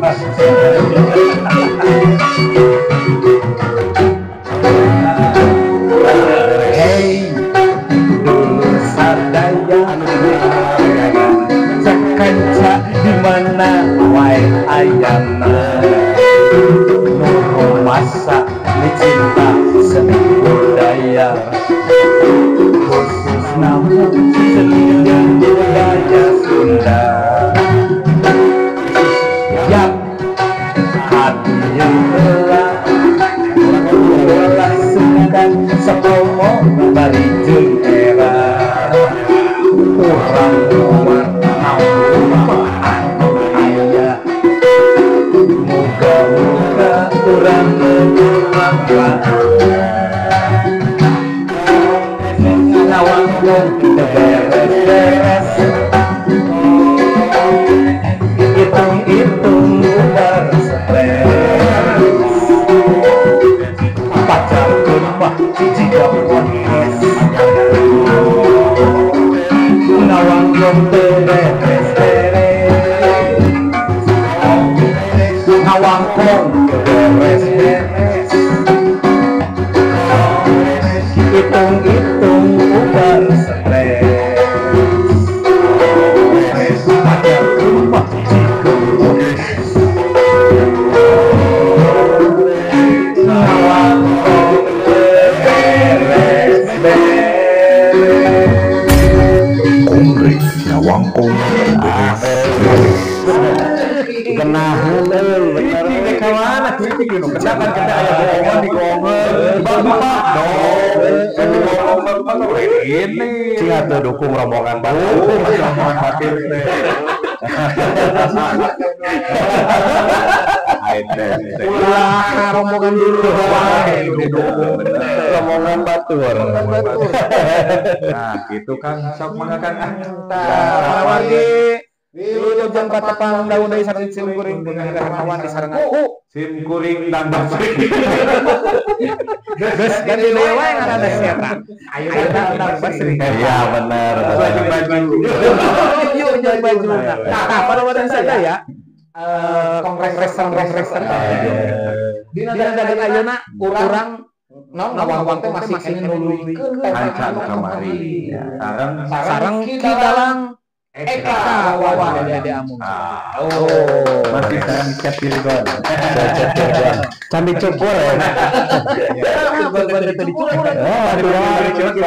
Hey, dulur sadaya sakanca di mana wae ayana nu masa cinta seni budaya khususna seni budaya Sunda. Yap, hatinya telah sungkan sekomo bari jeung era urang luar anu aya muga-muga urang ngawangkong beres-beres hitung-hitung ubar stres pacarkeun mah jiga podcast ngawangkong beres-beres ngawangkong beres-beres hitung-hitung ubar stres pacarkeun mah jiga podcast ngawangkong beres-beres. Kongre ngawangkong beres-beres. Kenahan euy bener. Ini ka mana kieu nu kecakan kita aya bohongan di gonger. Bapak dong. Ini cing atuh dukung rombongan batur. Rombongan batir teh. Ulah rombongan dulu wae rombongan batur. Nah, gitu Kang sok mangga Kang ah. Tah, wargi wilujeng patepang daun deui sareng sim kuring kawan disarengan ku sim kuring dan basri. Geus ganti deui wae ngaranna si eta. Ayo dan basri. Iya bener. Baju. Yuk jeung baju. Nah, pada waktu sadaya kongres-kongreser dina dagang ayeuna urang naon ngawang teh masih keneh nuluykeun hancan kamari. Sareng Ki Dalang Eka Wawan Dede Amung. Oh, masih sareng Cep Cilegon. Cep Cilegon. Can dicukur ya. Cilegon teh dicukur. Oh, dicukur.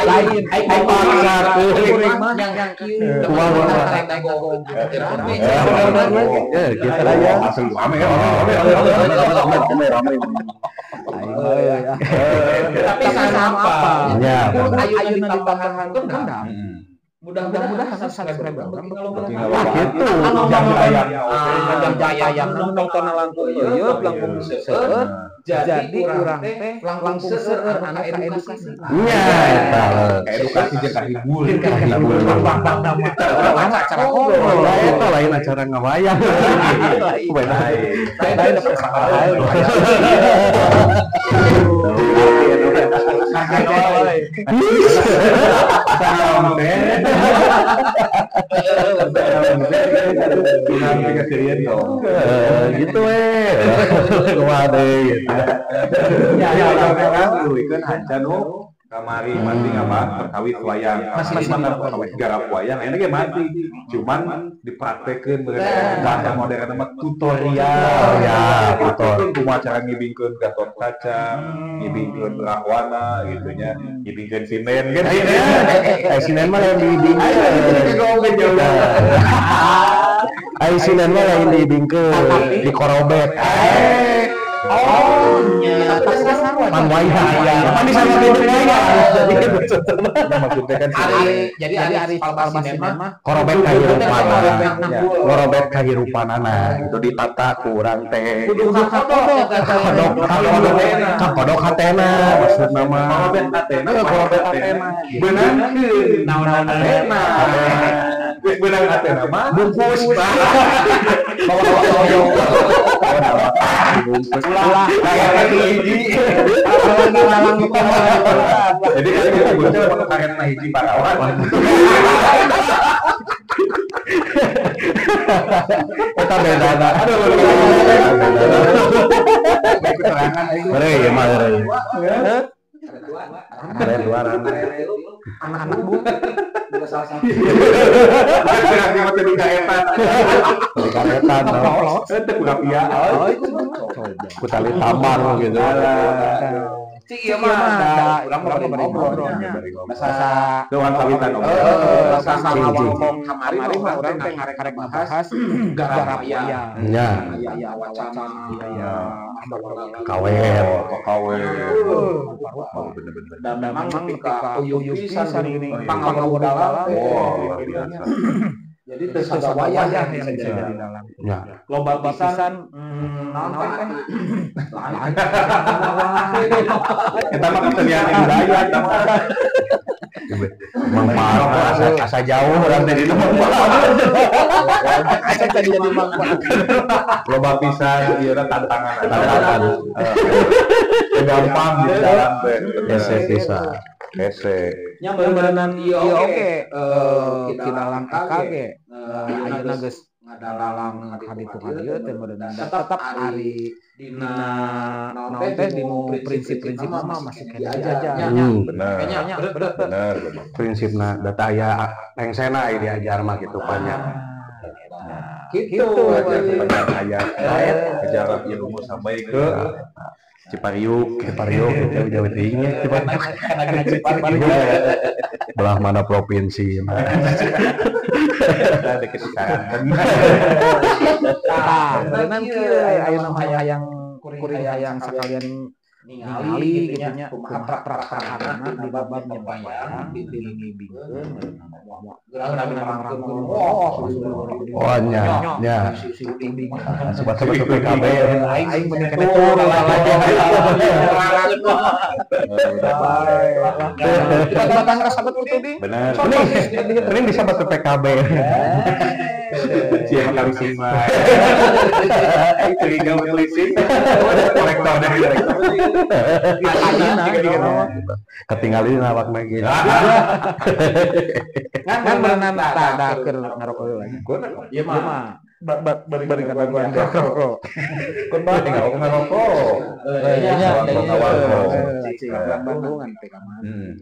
Lain ai paksa kuring mah yang kieu. Ya, kita lah ya. Rame rame. Tapi sama apa? Ya, ayeuna ditambahan kendang. Mudah-mudahan subscriber urang gitu. Jam ayam nonton langkung leuyeut langkung seueur. Jadi urang teh langkung seueur anu edukasi. Nya eta. Edukasi jeung kahibur. Urang acara ngobrol. Eta lain acara ngawayang. Lain. Lain persoalan. Gitu we. Kumaha deui gitu. Ya kan hancan nu kamari mati apa perkawis wayang. Masih perkawis garap wayang ayeuna ge mati. Cuman dipraktekeun bahasa modern mah tutorial ya, tutorial kumaha cara ngibingkeun Gatot Kaca, ngibingkeun Rahwana gitu nya, ngibingkeun sinden kan. Sinden mah lain diibingkeun. Ai sinden mah lain diibingkeun, dikorobet. Oh, nya pan wayang. Pan disana beda wayang. Maksudnya kan jadi ari palmasin mah korobet kahirupan. Korobet kahirupanana itu ditata ku urang teh. Kudu kakodok. Kakodok hatena maksudna mah. Korobet hatena, korobet hatena. Beunangkeun naon-naon hatena. Geus beunang hatena mah bungkus. Bawa-bawa bungkus. Ulah. Kayak hiji. dalang nu Jadi kan bocah waktu karetna hiji parawan. Eta bedana. Aduh. Keterangan aing. Mere ieu mah mere. Ada dua anak-anak bu. Bukan salah satu. Berarti mah teu karetan. Di karetan. Teu kurang iya. Ku tali tambang gitu. Cik ieu mah urang mah bari ngobrol. Basa Tuhan kawitan basa ngomong kamari mah urang teh ngarek-arek bahas garap wayang. Nya. Aya wacana, aya Kawer. Kawe. Oh, bener-bener. Dan memang ketika uyuh pisan gini pangawur dalam. Wah, luar biasa. Jadi teu sada wayang yang bisa jadi dalam. Ya. Loba pisan naon teh? Lain. Eta mah kesenian budaya eta mah. Mang Pak asa jauh urang teh dina Mang Pak. Asa tadi jadi Mang Pak. Loba pisan ieu tantangan. Tantangan. Gampang di dalam teh. Hese pisan. Hese. Nya beuneunan ieu oke ki dalang KG ayeuna geus ngadalang kaditu kadieu teh meureunna tetep ari dina naon teh dinu prinsip-prinsip mah masih keneh diajar. Bener. Bener. Prinsipna data aya lengsena aya diajar mah kitu banyak. Kitu ajar aya ajar ilmu sampai ke Cipariuk, Cipariuk jauh-jauh teuing nya Cipariuk. Belah mana provinsi. Kita deket sekarang. Tah, beuneunan kieu ayeuna mah hayang kuring hayang sakalian ningali gitu nya kumaha prak-prakanana di bab nyebayang dilingibingkeun geura Oh nya nya. Sobat-sobat PKB aing mending keneh tur batang ka sahabat itu di. Bener. Ini bisa batu PKB. Siang kali sima. Curiga polisi. Kolektor dari kolektor. Ketinggalin awak mah gitu. Kan berenang tak keur ngarokok lagi. Ieu mah bari kataguan ngarokok. Kun bae tinggal ngarokok. Nya Bandungan teh kamari.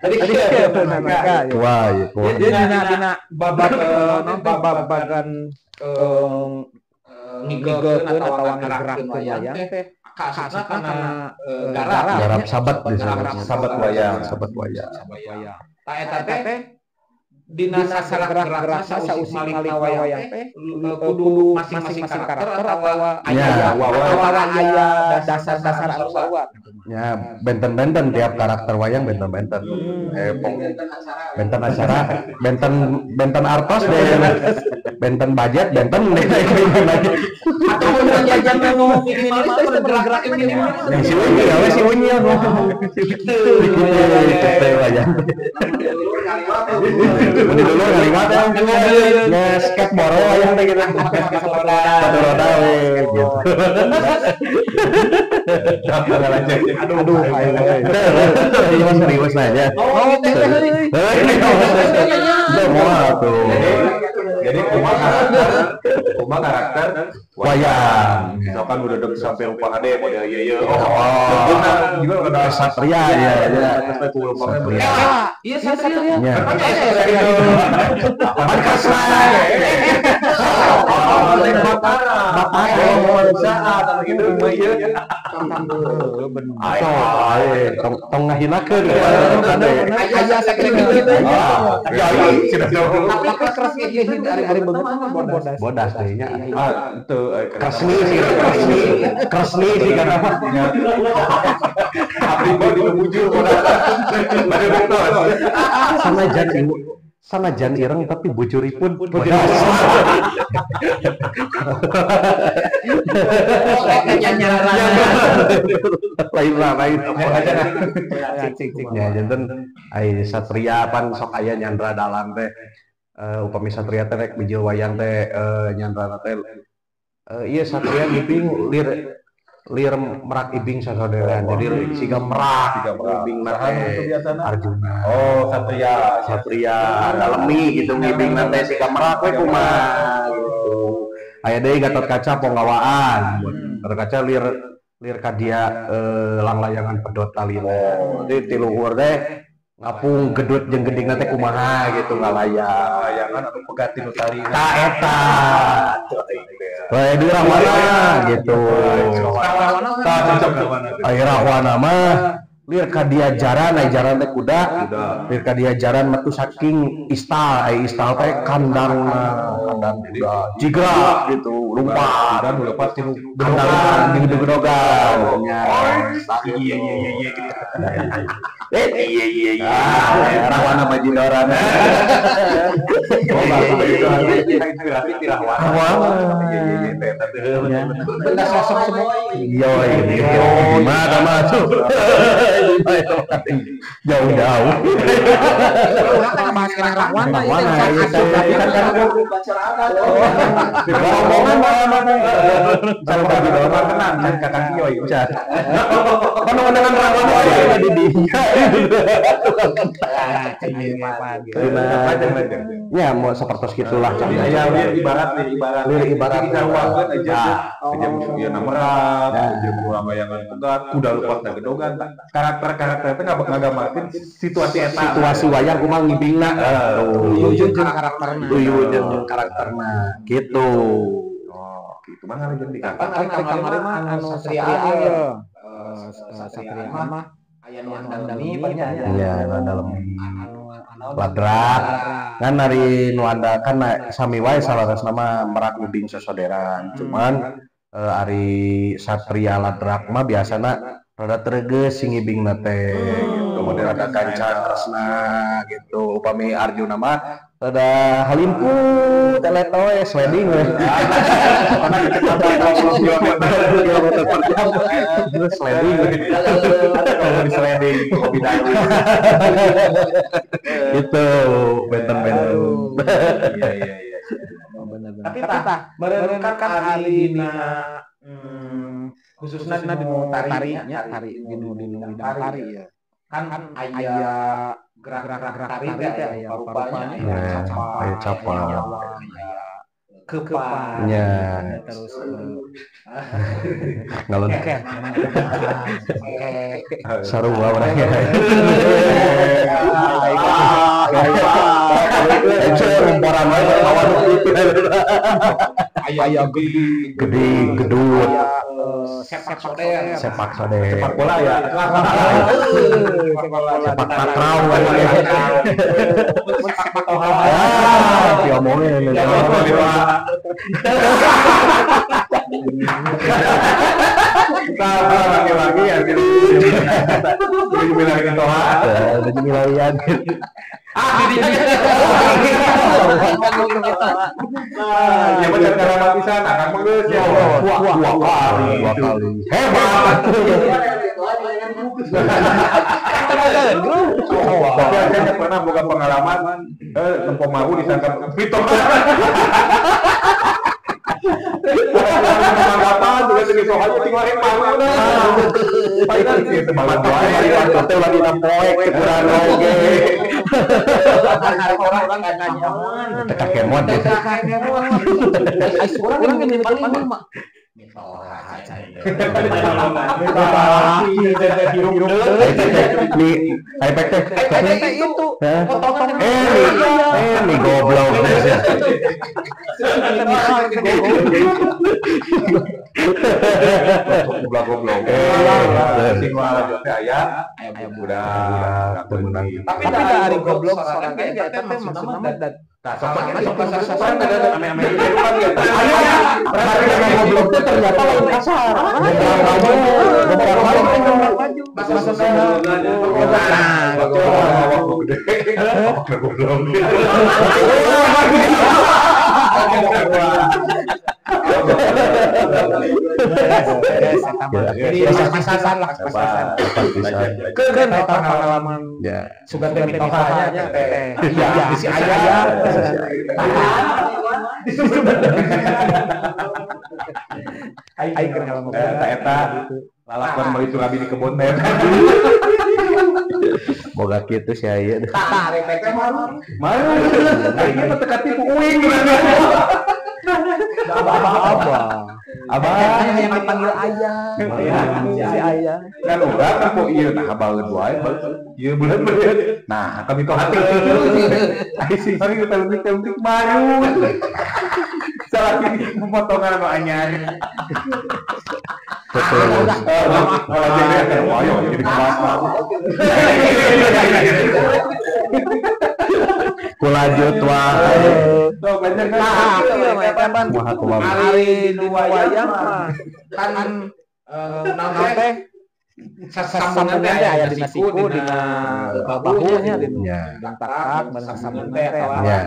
Jadi kieu wah ieu. Jadi dina babak naon teh babagan ngigeulkeun atawa ngagerakkeun wayang teh kaasupna kana garap. Garap sabat di sana. Sabat wayang. Sabat wayang. Tah eta teh dina sagerak-gerakna sausik malikna wayang teh kudu masing-masing karakter atawa aya aya dasar-dasar anu sarua. Ya, benten-benten tiap karakter wayang benten-benten. Benten acara, benten artos deh, benten budget, benten deh. Atau mun jajan nu minimalis teh bergerak minimalis. Si Unyil, we si Unyil. Gitu. Gitu wayang. Mun dulur ngaliwat ya. Ngesket boro wayang teh gitu. Satu roda we gitu. Aduh, ayo. Ini mah serius aja. Oh, teh teh. Udah tuh. Jadi kumaha karakter wayang. Misalkan udah deg sampai rupa hade model ieu ieu. Oh, juga udah satria ya. Satria. Iya satria. Tong ngahinakeun. Aya sakitu. Tapi keras ieu ari beungeut mah bodas. Bodas teh nya. Ah, teu Kresni sih, kresni. Kresni sih kana mah. Abdi mah dinu bujur bodas. Bade buktos. Sanajan ibu sanajan ireng tapi bujuripun bodas. Lain lah, lain. Ya janten ai satria pan sok aya nyandra dalang teh. Upami satria teh rek bijil wayang teh nyandrana teh ieu satria ngiping lir Lir merak ibing sasoderan. Jadi siga merak ibing nate Arjuna. Oh, Satria. Satria dalemi gitu ngibing nate siga merak we kumaha gitu. Aya deui Gatot Kaca ponggawaan. Gatot Kaca lir lir ka dia langlayangan pedot talina. Jadi ti luhur teh ngapung gedut jeung gedingna teh kumaha gitu ngalayang. Layangan anu pegati nu talina. Ta eta. Wae di Rahwana gitu. Tah cocok Rahwana. Ai Rahwana mah lir ka dia jaran, ai jaran teh kuda. Lir ka dia jaran metu saking istal, ai istal teh kandangna, kandang kuda. Jigra gitu, lumpat. Dan nu lepas tinu gedogan, gedogan. Nya. Iya iya iya iya. Iya iya iya. Rahwana bajidoran. Oh, bahasa itu inspirasi ti Rahwana. Iya iya iya teh teh. Benda sosok semua. Iya iya. Gimana masuk? Jauh-jauh. Urang teh bahas kana Rahwana ieu teh kan rombongan mah teh. Cara bajidoran tenang kan kakak kieu ieu. Kan undangan Rahwana aya di dinya. Ya mau seperti gitulah. Ya lir ibarat nih ibarat. Lir ibarat. Kita ruangkan aja. Aja musuh merak, aja layangan pegat, kuda lepas da gedogan. Karakter-karakter itu ngagambarkeun situasi eta. Situasi wayang kumaha ngibingna. Tuyun jeung karakterna. Tuyun jeung karakterna. Gitu. Oh, gitu mah ngalajan di kantor. Kamari mah anu Satria ieu. Satria mah aya nu andalemi banyak ya. Iya, nu andalemi. Ladrak. Kan ari nu anda kan sami wae salarasna mah merak ubing sosoderan. Cuman ari Satria Ladrak mah biasana rada tergeus sing ngibingna teh gitu. Model rada kancan tresna gitu. Upami Arjuna mah rada halimput eletoy sliding we. Karena kecepatan 20 km per jam. Terus sliding we. Kalau di sliding kopi daru. Itu benten-benten. Iya iya iya. Bener-bener. Tapi tah meureun kan ari dina khususna dinu tari nya tari dinu bidang tari ya. Kan aya gerak-gerak tari teh aya parupanya aya capa, aya kepan, nya terus ngalun sarua urang ya. Rumporan wae lawan aya gede gedut sepak soder, sepak soder, sepak bola ya, sepak takraw, sepak toha, diomongin, sama laki-laki ya, bilangin toha, bilangin. Ah, jadi ya macam cara pisan akan mengeus ya. Dua kali. Hebat. Tapi saya pernah boga pengalaman tempo maru disangka pitok. Tanggapan juga segi soalnya tinggal maru nah. Painan sih semalam wae teh lagi poek kurang oge. Orang nganyawan. Teka kemot. Teka kemot. Urang geus paling mah. Nih, iPad teh. Itu potongan. Nih goblok. Goblok-goblok. Sing wae teh aya budak temenan. Tapi dari goblok sorangan ge eta teh maksudna mah Nah, sopan sopan ada ame-ame kehidupan gitu. Goblok teh ternyata lain kasar. Baju. Bahasa Sunda. Nah, goblok gede. Goblok. Jadi pas-pasan lah, pas-pasan. Keun eta pengalaman. Sugan teh mitohanya teh. Iya, si aya. Aing keur ngalamun. Eta eta lalakon meuli surabi di kebon teh. Boga kitu sia ieu. Tah rek teh malu. Malu. Aing mah teu katipu uing. Abah. Abah yang dipanggil ayah. Si ayah. Kan urang kan po ieu nah baeud wae. Ieu bulan beut. Nah, kami toh hati. Ai sing sari teltik-teltik malu. Salah ini pemotongan anu anyar. Betul. Jadi Kulanjut wae. Tuh banyak kan. Ari di wayang mah kan naon teh sasambungan teh aya dina siku dina bahunya dina takak sasambungan teh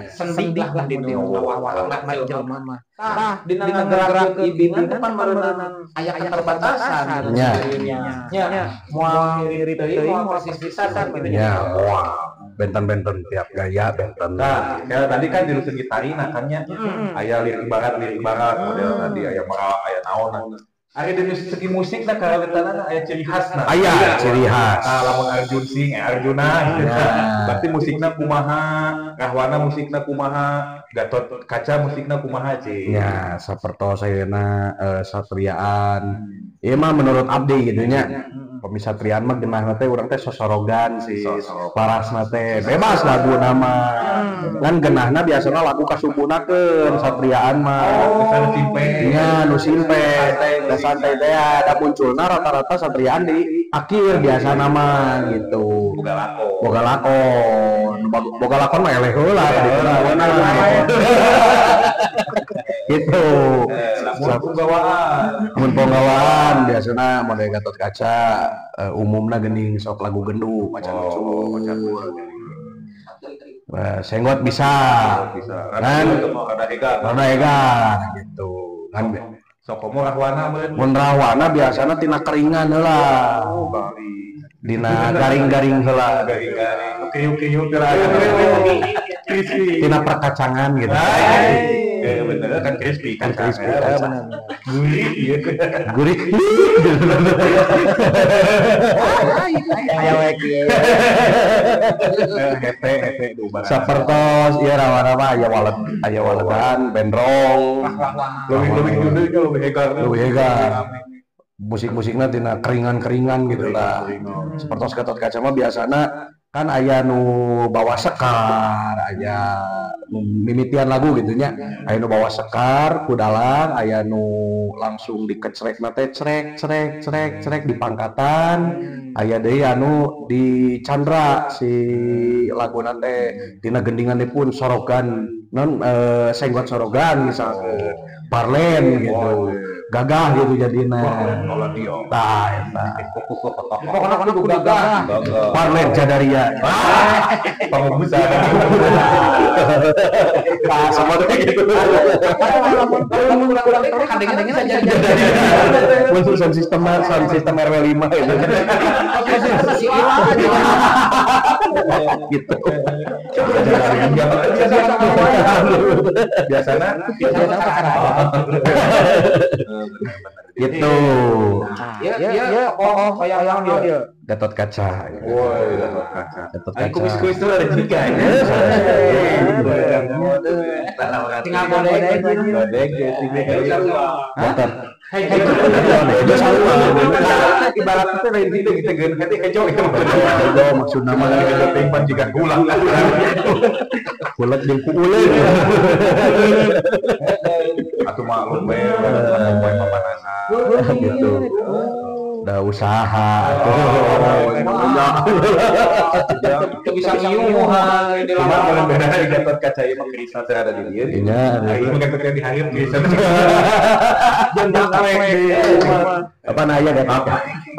sendi lah dina awak jelema mah. Tah dina ngagerakeun ibingan pan meureunana aya keterbatasan nya. Nya moal mirip teuing moal persis pisan gitu nya. Moal benten-benten tiap gaya benten. Nah, kayak tadi kan di segi tari nah kan nya aya lirik barat model tadi aya merak aya naon. Ari dari segi musik nah karawitanana aya ciri khas nah. Aya ciri khas. Nah, lamun Arjun Sing, Arjuna gitu. Berarti musikna kumaha, Rahwana musikna kumaha, Gatot Kaca musikna kumaha cing. Ya, sapertos ayeuna satriaan. Ieu mah menurut abdi gitu nya. Pami satriaan mah geunahna teh urang teh sosorogan sih. Parasna teh bebas lagu nama. Kan geunahna biasana lagu kasubunakeun satriaan mah. Oh, simpe. Nya nu simpe. Da santai teh da munculna rata-rata satriaan di akhir biasa nama gitu. Boga lakon. Boga lakon. Boga lakon mah eleh heula tadi. Gitu. Mun punggawaan. Mun punggawaan biasana model Gatot Kaca umumna geuning sok lagu gendu macan ucul. Senggot bisa. Kan rada egar gitu. Kan sokomo Rahwana meureun. Mun Rahwana biasana tina keringan heula. Oh, bali. Dina garing-garing heula. Garing-garing. Kriuk-kriuk heula. Crispy. Tina perkacangan gitu. Bener kan crispy kan crispy. Gurih ieu. Gurih. Aya we kieu. Hete dubaran. Sapertos ieu rawa-rawa aya walet, aya waledan, benrong. Leuwih gede leuwih hegar. Leuwih hegar. Musik-musikna tina keringan-keringan gitu lah. Sapertos Gatot Kaca mah biasana kan aya nu bawa sekar, aya mimitian lagu gitu nya. Aya nu bawa sekar ku dalang, aya nu langsung dikecrekna teh crek crek crek crek di pangkatan, aya deui anu di candra si laguna teh dina gendingan pun sorogan non senggot sorogan misalkan parlen gitu. Gagah gitu jadina. Tah eta. Pokona kudu gagah. Parlen Jadaria. Pangubusan. Nah, sama teh gitu. Lamun kurang kadang-kadang bisa jadi. Mun sound system RW 5 gitu. Gitu. Biasana gitu. Ya, oh, kayak dia. Gatot Kaca. Woi, Gatot Kaca. Gatot Kaca. Kumis-kumis itu ada juga ya. Tinggal godek. Godek, Gatot. Hejo sarua. Ibarat teh lain gitu gitu geun hati hejo itu. Hejo maksudna mah hejo teh pan jiga gula. Kulek jeung ku uleun. Atuh maklum we, poe papanasan. Gitu. Da usaha. Teu bisa ngiuhan di Cuma kalau beda dari Gatot Kaca ieu mah kerisan teh ada di dieu. Iya. Ieu mah Gatot di hareup kerisan. Jeung apa nah aya Gatot.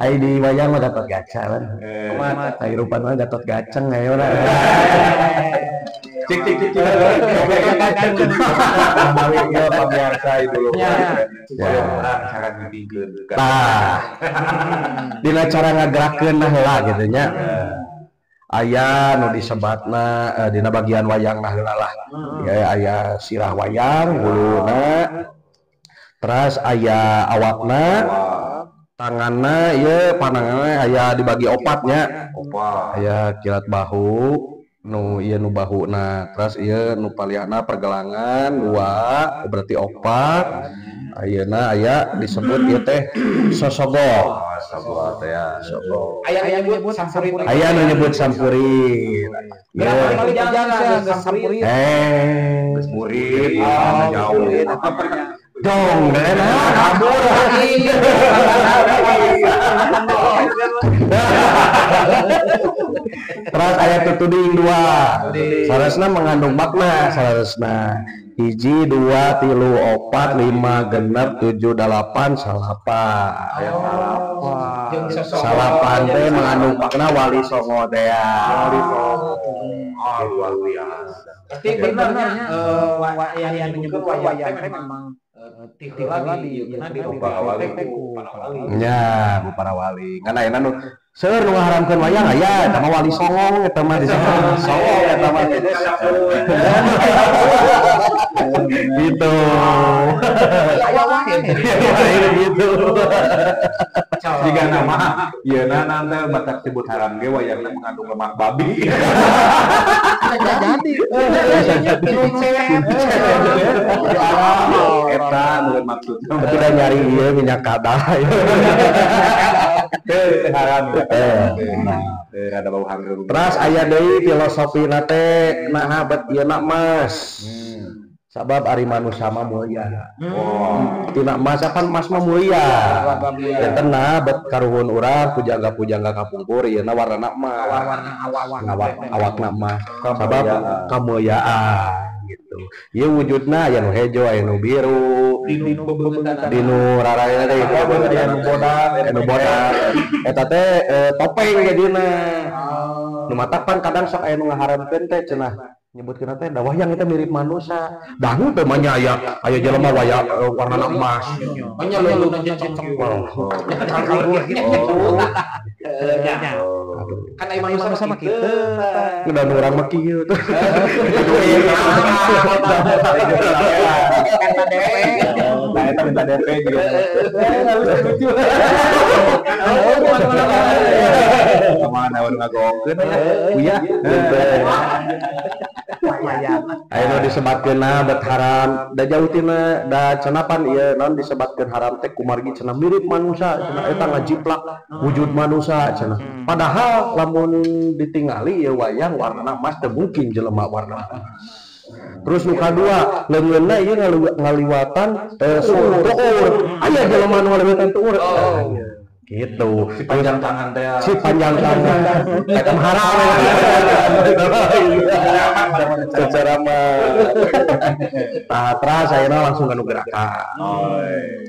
Ai di wayang mah Gatot Kaca kan. Ai rupan mah Gatot Gaceng aya mah. Cik cik cik cik. Ieu pamirsa dulu. Ya. Cara ngibingkeun. Tah. Dina cara ngagerakeun nah heula gitu nya. Aya nu disebatna dina bagian wayang nah heula lah. Ya aya sirah wayang huluna. Terus aya awakna, tanganna ieu pananganna aya dibagi opatnya. Opat. Aya kilat bahu nu ieu nu bahuna, terus ieu nu palihana pergelangan dua berarti opat. Ayeuna aya disebut ieu teh sosogo. Sosogo teh ya. Sosogo. Aya nyebut sampurit. Aya nu nyebut sampurit. Sampurit. Eh, geus murid, jauh. Dong, kabur. Terus aya tutuding dua. Saresna mengandung makna saresna. 1, 2, 3, 4, 5, 6, 7, 8, 9. Salapan teh mengandung makna wali songo teh ya. Wali songo. Oh, luar biasa. Berarti benernya wayang menyebut wayang teh memang tiheula di para wali. Nya, bu para wali. Ngan ayeuna nu seueur nu ngaharamkeun wayang aya eta mah wali songong eta mah disebut songong eta mah. Gitu. Gitu. Jika nama ieuna nanti batak sebut haram ge wayangna mengandung lemak babi. Jadi. Eta meureun maksudna. Tapi da nyari ieu minyak kadah. Teu haram. Teu ada bau hangreung. Terus aya deui filosofina teh naha bet ieu na emas. Sabab ari manusia mah mulia. Tina emas kan emas mah mulia. Janten nah bet karuhun urang pujangga-pujangga kapungkur ieuna warnana emas. Warna awak. Awakna emas. Sabab kamuliaan gitu. Ieu wujudna aya nu hejo, aya nu biru, dinu raraya teh aya nu bodas, aya nu bodas. Eta teh topeng jadina. Nu matak pan kadang sok aya nu ngaharamkeun teh cenah nyebutkeun teh da wayang eta mirip manusia. Dangu teh mah nya aya aya jelema wayang warnana emas. Nya leuleunan cocok. Gitu. Kan aya manusia mah kitu. Udah nu urang mah kieu tuh. Minta DP. Nah, eta minta DP juga. Lucu. Kumaha naon ngagoongkeun ya. Ayo nu disebatkeun bet haram da jauh tina da cenapan ieu naon disebatkeun haram teh kumargi cenah mirip manusia cenah eta ngajiplak wujud manusia cenah. Padahal lamun ditingali ieu wayang warnana emas teu mungkin jelema warna emas. Terus nu kadua leungeunna ieu ngaliwatan tuur. Aya jelema nu ngaliwatan tuur. Gitu. Si panjang tangan teh. Si panjang tangan. Eta mah haram. Secara mah. Tah teras ayeuna langsung kanu gerakan.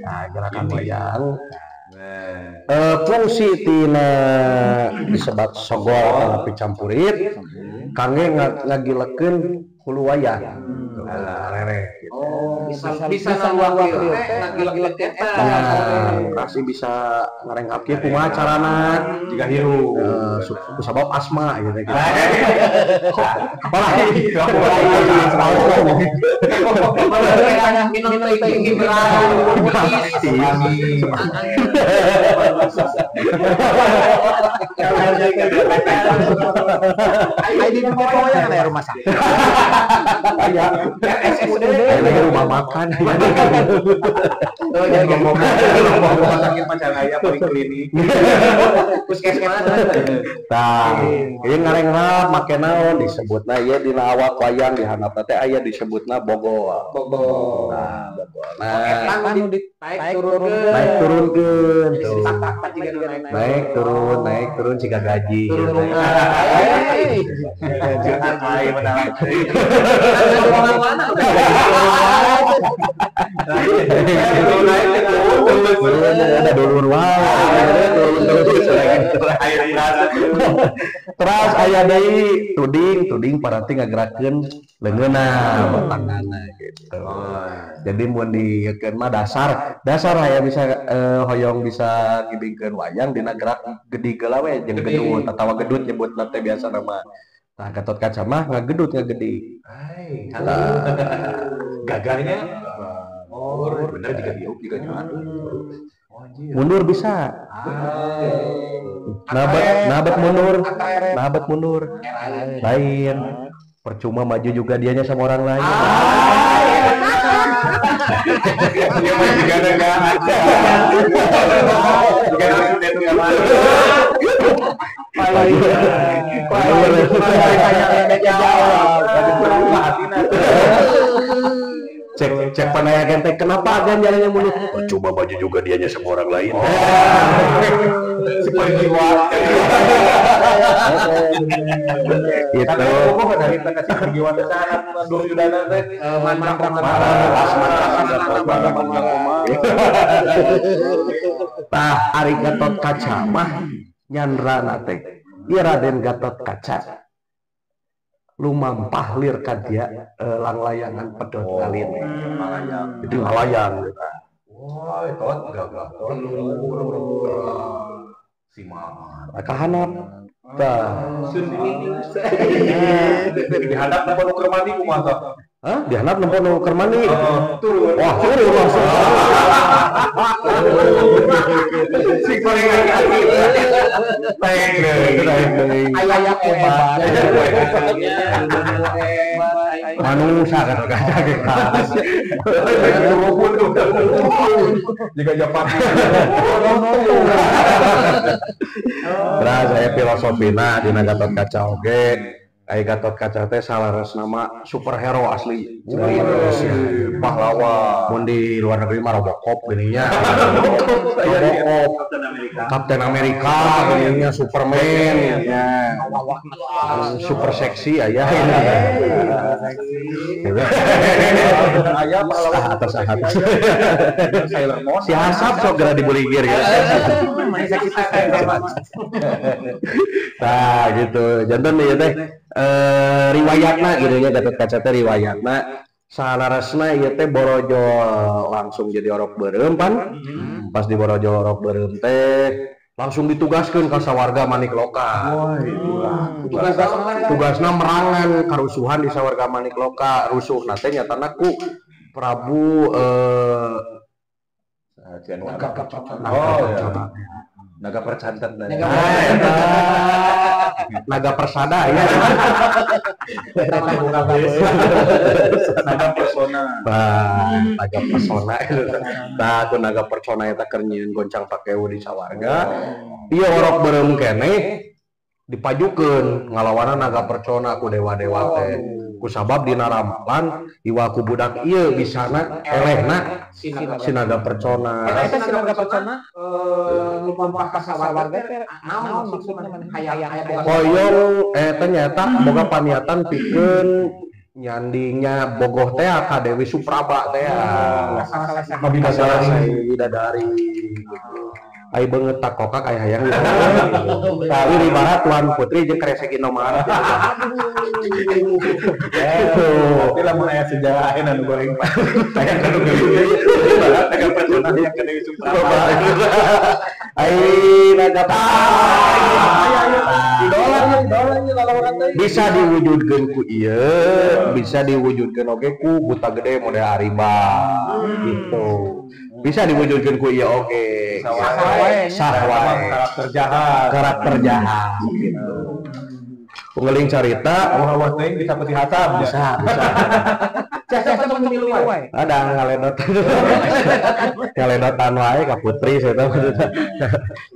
Nah, gerakan wayang. Fungsi tina disebat sogol tapi campurit kangge ngagilekeun hulu wayang. Rere gitu. Oh, bisa ngaluak teh ngagilekeun eta. Pasti bisa ngarenghap kieu kumaha carana jika hirup. Sabab asma gitu. Apalagi minum teh di rumah sakit. Aya RSUD, aya rumah makan. Oh, jangan ngomong rumah sakit pacar aya poliklinik. Puskesmas. Tah, ieu ngarenghap make naon disebutna ieu dina awak wayang di handap teh aya disebutna bogol. Bogol. Nah, bogol. Nah, anu naik turunkeun. Naik turunkeun. Naik turun siga gaji. Turun. Ada dulur wae. Terus aya deui tuding parati ngagerakeun leungeunna tanganna gitu. Jadi mun dieukeun mah dasar aya bisa hoyong bisa ngibingkeun wayang dina gerak gedig geula we jeung gedut atawa gedut nyebutna teh biasa nama. Nah, Gatot Kaca mah ngagedut ngagedig. Hai, gagahnya. Oh, bener jika diuk jika nyuan. Mundur bisa. Nabat mundur. Nabat mundur. Lain. Percuma maju juga dianya sama orang lain. Dia mah juga enggak ada. Juga cek cek panaya gente kenapa agan jalannya mundur? Percuma maju juga dianya sama orang lain. Si perjiwa. Itu. Kok dari kasih perjiwa teh saha Duryudana teh Tah ari Gatot Kaca mah nyandrana teh. Ieu Raden Gatot Kaca lumampah lir ka dia langlayangan pedot ngalin. Jadi ngalayang gitu. Wah, tot gagah tot. Si mama. Kahanap. Tah. Dihadap nempo nu keur mandi kumaha tah? Hah? Dihandap nempo nu keur mandi. Turun. Wah, turun langsung. Si gorengan kaki. Teng deui. Aya hebat. Manusia kan kaca ke atas. Jika Jepang. Terus saya filosofina dina Gatot Kaca oge. Ai Gatot Kaca teh salaras nama superhero asli. Indonesia. Pahlawan. Mun di luar negeri mah Robocop gininya. Robocop. Kapten Amerika gininya, Superman ya. Super seksi aya ini. Aya pahlawan atas atas. Si Hasab sok geura dibuligir ya. Nah gitu. Janten ieu teh riwayatna gitu nya Gatot Kaca teh riwayatna salarasna ieu teh borojol langsung jadi orok beureum pan. Pas di borojol orok beureum teh langsung ditugaskeun ka sawarga Manikloka. Tugasna merangan karusuhan di sawarga Manikloka. Rusuhna teh nyatana ku Prabu Naga Percanten. Naga Persada ya. Naga Persona. Naga Persona. Nah, ku Naga Persona eta keur nyieun goncang pakewu di sawarga. Ieu orok beureum keneh dipajukeun ngalawanan Naga Persona ku dewa-dewa teh. Ku sabab dina ramalan iwa ku budak ieu bisana elehna si Naga Persona. Eta si Naga Persona lumampah ka sawarga teh naon maksudna maneh hayang hoyong eta nyaeta boga paniatan pikeun nyandingnya bogoh teh ka Dewi Supraba teh. Kasalesah bidadari gitu. Ai beungeut takokak ai hayang gitu. Tapi di barat Tuan Putri jeung kresek Indomaret. Tapi lamun aya sejarah ayeuna nu goreng. Hayang ka nu geulis. Barat Naga Persona hayang ka Dewi Supraba. Ai naga bisa diwujudkeun ku ieu, bisa diwujudkeun oge ku buta gede model Ariba gitu. Bisa diwujudkeun ku ieu oge. Sah wae karakter jahat. Karakter jahat gitu. Pengeling carita awah-awah teuing bisa peti hasab bisa. Bisa. Ada ngaledot. Ngaledotan wae ka Putri saya tahu.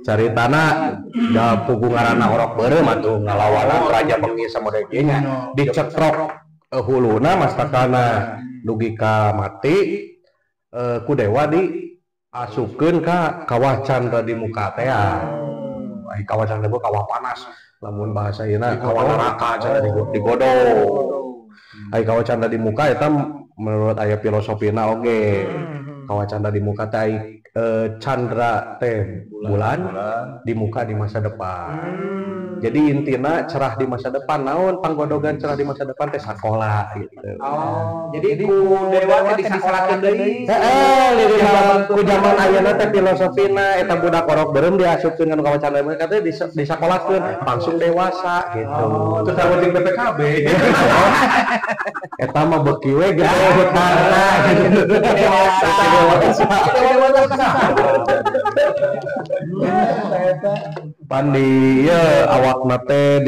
Caritana da pugu ngaranna orok beureum atuh ngalawanan raja bengi samodel kieu nya. Dicetrok huluna mastakana dugi ka mati ku dewa di asupkeun ka kawah Candra di muka teh. Ai kawah Candra di kawah panas. Lamun bahasa ieuna kawah neraka cenah digodog. Ai kawah Candra di muka eta menurut aya filosofina oge. Kawah Candra di muka teh ai Chandra teh bulan di muka di masa depan. Jadi intina cerah di masa depan naon panggodogan cerah di masa depan teh sakola gitu. Oh, jadi ku dewa teh disakolakeun deui. Heeh, ku zaman ayeuna teh filosofina eta budak orok beureum diasupkeun kana wacana mereka teh disakolakeun langsung dewasa gitu. Terus aku jeung BPKB. Eta mah beuki we gede hutangna gitu. Dewasa. Dewasa. Pandi ya awakna teh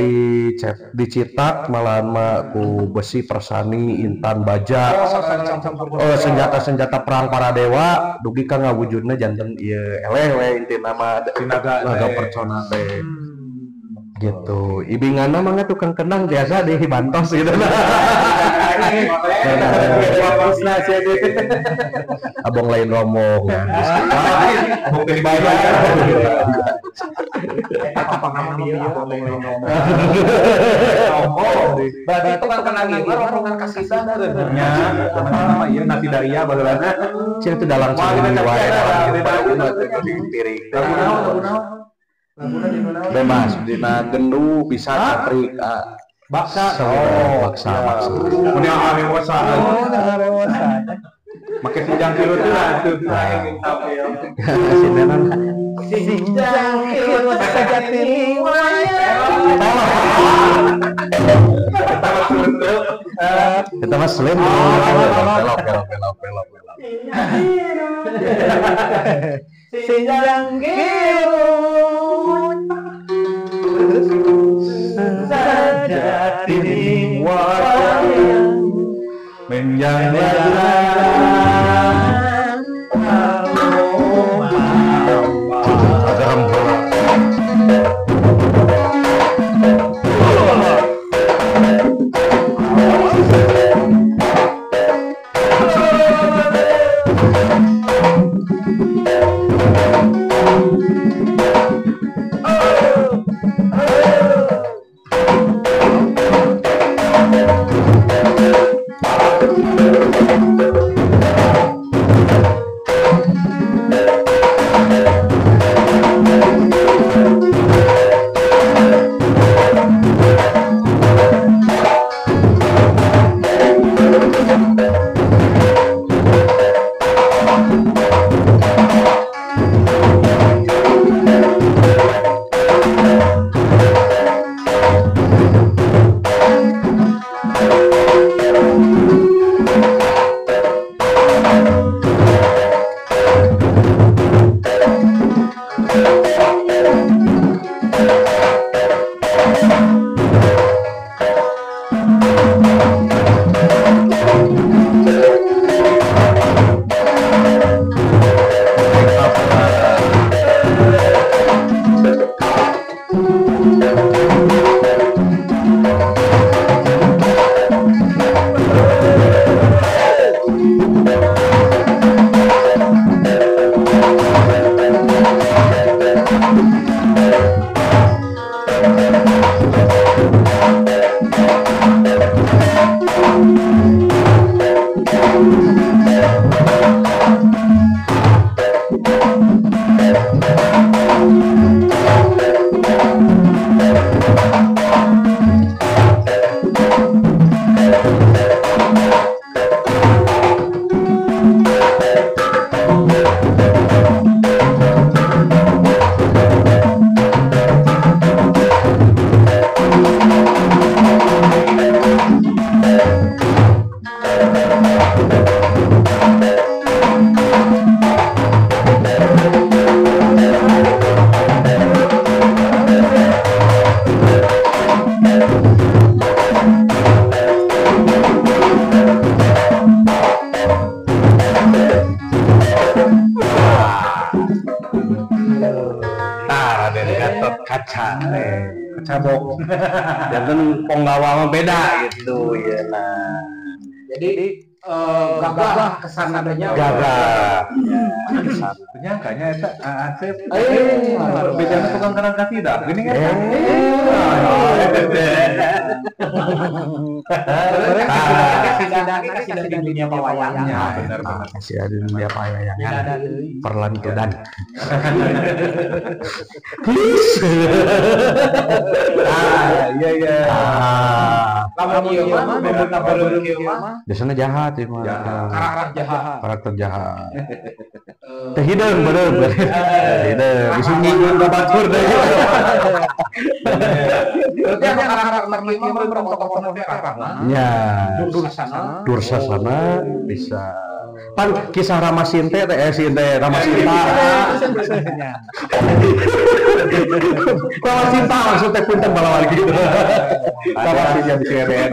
dicetak malahan mah ku besi persani intan baja senjata-senjata perang para dewa dugi ka ngawujudna janten ieu eleh we intina mah naga percona teh gitu. Ibinganna mah tukang kendang biasa di bantos gitu. Abang lain rombong. Abang dibayar. Berarti tukang kendang ieu rombongan kasidah nya. Nama ieu nasi daria baheulana. Cenah teu dalang ceuling wae. Piring. Lagu naon lagu naon? Bebas dina gendu bisa catrik baksa. Oh, baksa baksa. Mun arewosa. Oh, arewosa. Make sinjang kieu teh atuh. Sindenan. Sinjang kieu sajati wayang. Eta mah slim. Belok belok belok belok. Sinjang kieu sajati wayang menjang Kaca kacabok janten ponggawa mah beda gitu ya. Nah, jadi Gagah kesananya gagah. Penyangkanya eta Asep. Bedana tukang kerang kasidah. Gini kan? Kasidah di dunia pewayangan. Benar benar. Kasidah di dunia pewayangan. Perlantudan. Please. Iya iya. Lamun ieu mah bener ieu mah. Biasanya jahat ieu mah. Karakter jahat. Karakter jahat. Teh hideung bener. Hideung bisa nyinggung ka batur deui. Berarti karakter ieu mah bener tokoh-tokoh teh arahna. Nya. Dursasana. Dursasana bisa. Pan kisah Rama Sinte teh Sinte Rama Sinta. Rama Sinta maksudnya punten balawal gitu. Rama Sinta di CNN.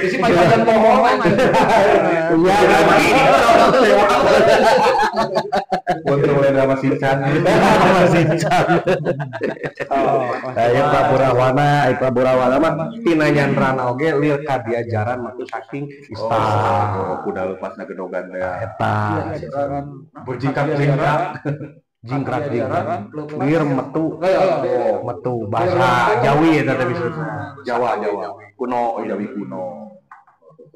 Isi panjang bohong. Iya, Untuk Rama Sincan. Rama Sincan. Ayo Prabu Rahwana, Prabu Rahwana mah tina nyandrana oge lir kadiajaran mah saking istana. Oh, kuda lepas na gedogan teh. Eta. Berjingkrak-jingkrak. Jingkrak jingkrak. Lir metu. Metu bahasa Jawi eta teh bisa. Jawa, Jawa. Kuno, Jawi kuno.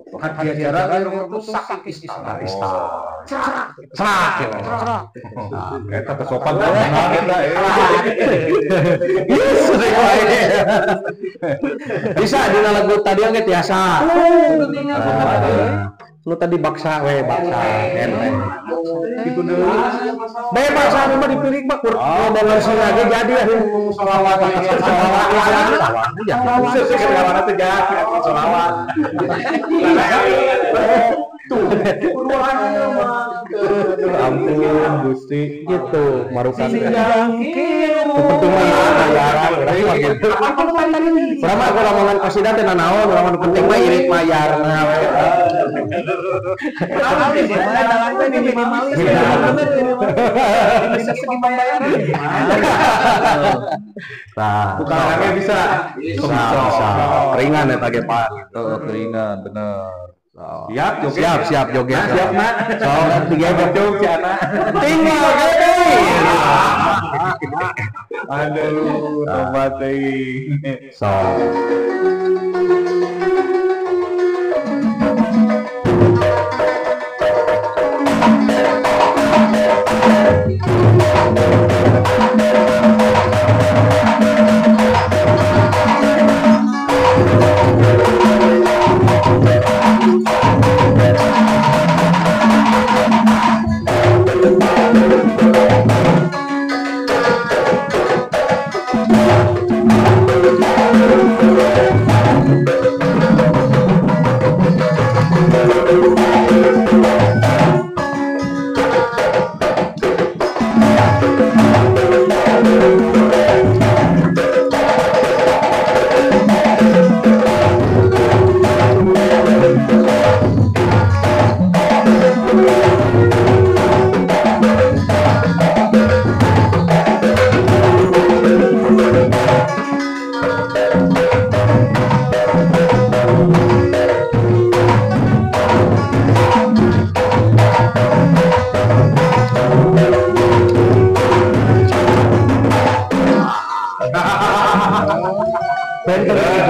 Kadiajaran lir metu saking istana. Istana. Cerak. Cerak. Eta kesopan banget eta. Bisa dina lagu tadi oge tiasa. Nu tadi baksa we baksa enteng. Kitu deui. Bae baksa mah dipiring mah kur ngomong sina ge jadi sholawat. Sholawat. Sholawat teh jahat sholawat. Tuh, ampun Gusti gitu marukan. Percuma bayaran gitu. Urang mah lamongan kasidah teh nanaon, urang mah penting mah irit mayarna we. Nah, tukangannya bisa. Bisa. Keringan eta ge Pak. Heeh, keringan bener. Siap joget. Siap, siap joget. Siap, Nak. Sok tiga betul si anak. Tinggal gede. Aduh, tobat euy. Sok.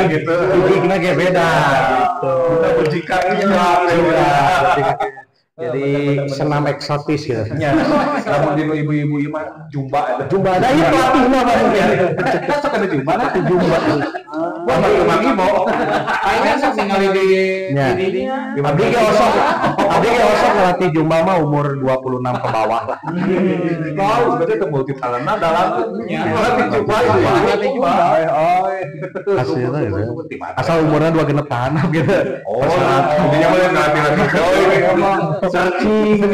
Gitu. Gigna ge beda gitu. Kita berjingkrak beda. Jadi senam eksotis gitu. Ya. Lamun dinu ibu-ibu ieu mah jumba eta. Jumba ada ieu pelatihna Pak. Kan sok ada jumba lah. Jumba. Wah, maki mau. Ayeuna sok ningali di dinya. Abdi ge osok. Abdi ge osok ngelatih jumba mah umur 26 ke bawah lah. Tahu berarti teu multi talenta dalam ngelatih jumba itu. Ngelatih jumba. Hasilnya gitu. Asal umurnya 2 genep tahan gitu. Oh, intinya mah ngelatih-latih. Searching.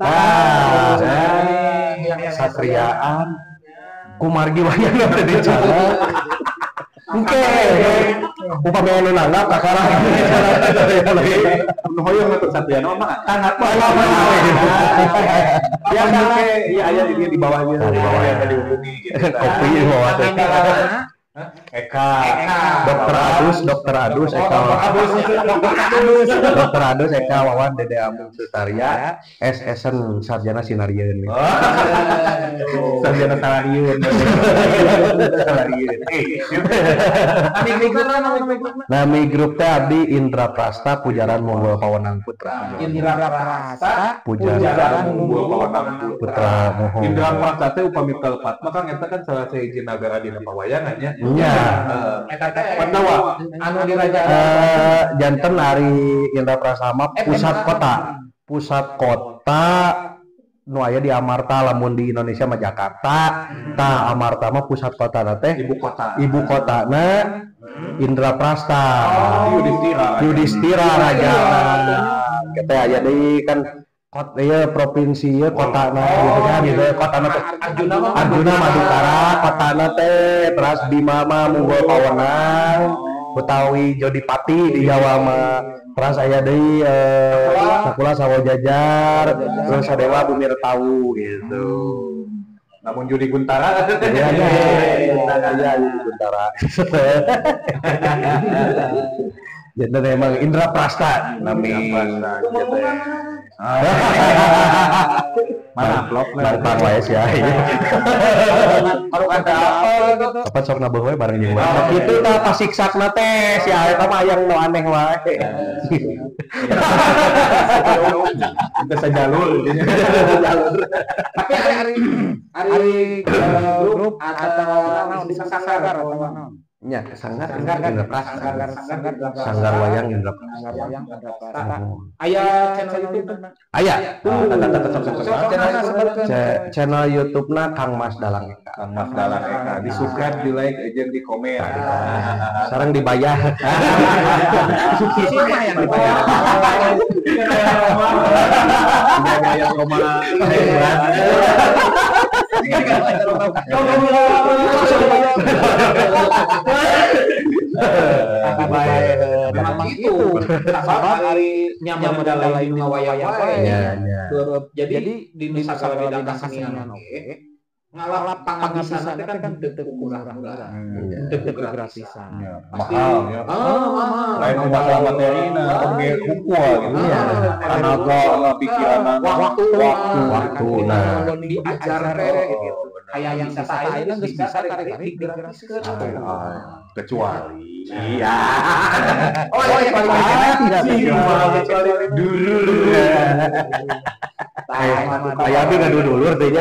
Nah, satriaan kumargi wayang teh dicara. Oke. Upami anu nanggap kakara. Nu hoyong atuh Satriana mah tanggap wae. Ya iya aya di di bawahnya. Di bawah ya dihubungi gitu. Kopi di bawah teh. Eka, Dokter Adus, Eka, Dokter Adus, Eka Wawan, Dede Amung Sutarya, S Esen Sarjana Sinarieun. Sarjana Salariun. Salariun. Nami grup teh abdi Indra Prasta Pujaran Munggul Pawenang Putra. Indra Prasta Pujaran Munggul Pawenang Putra. Indra Prasta teh upami kalepat mah kan eta kan salah sahiji nagara dina pawayangan nya. Nya. Pandawa anu diraja janten ari Indra Prasta mah pusat kota. Pusat kota nu aya di Amarta, lamun di Indonesia mah Jakarta. Tah Amarta mah pusat kota teh ibu kota. Ibu kotana Indra Prasta. Oh, Yudhistira. Yudhistira raja. Kita aya deui kan kota ieu provinsi ieu kotana gitu kan gitu kotana teh Arjuna Madukara kotana teh teras Bima mah Munggul Pawenang utawi Jodipati di Jawa mah teras aya deui Sakula Sawo Jajar terus Sadewa Bumi Retawu gitu. Namun Judi Guntara ya ya Judi Guntara. Jadi memang Indra Prasta nami mana amplop bareng wae sia. Kalau ada apa gitu. Apa sok nabeuh we bareng jeung urang. Kitu tah pasiksakna teh si eta mah aya nu aneh wae. Kita sajalur. Tapi hari grup atau naon di sanggar atau naon? Nya, sanggar Indra Prasta. Sanggar wayang Indra Prasta. Aya channel YouTube na? Aya. Channel YouTube-na Kang Mas Dalang Eka. Kang Mas Dalang Eka. Di subscribe, di like, jeung di komen. Sareng dibayar. Sisi mah yang dibayar. Bayar koma. Memang itu sabab ari nyaman lain ngawayang wae. Jadi di nusa bidang kesenian oge ngalap pangabisan teh kan teu murah-murah. Teu gratisan. Mahal ya. Lain masalah materina oge hungkul gitu. Tenaga, pikiran, waktu nah diajar teh gitu. Kayak yang bisa ayeuna geus bisa tarik-tarik digratiskeun. Kecuali iya. Oh iya paling kecuali dulur. Aya abi ngadu dulur teh nya.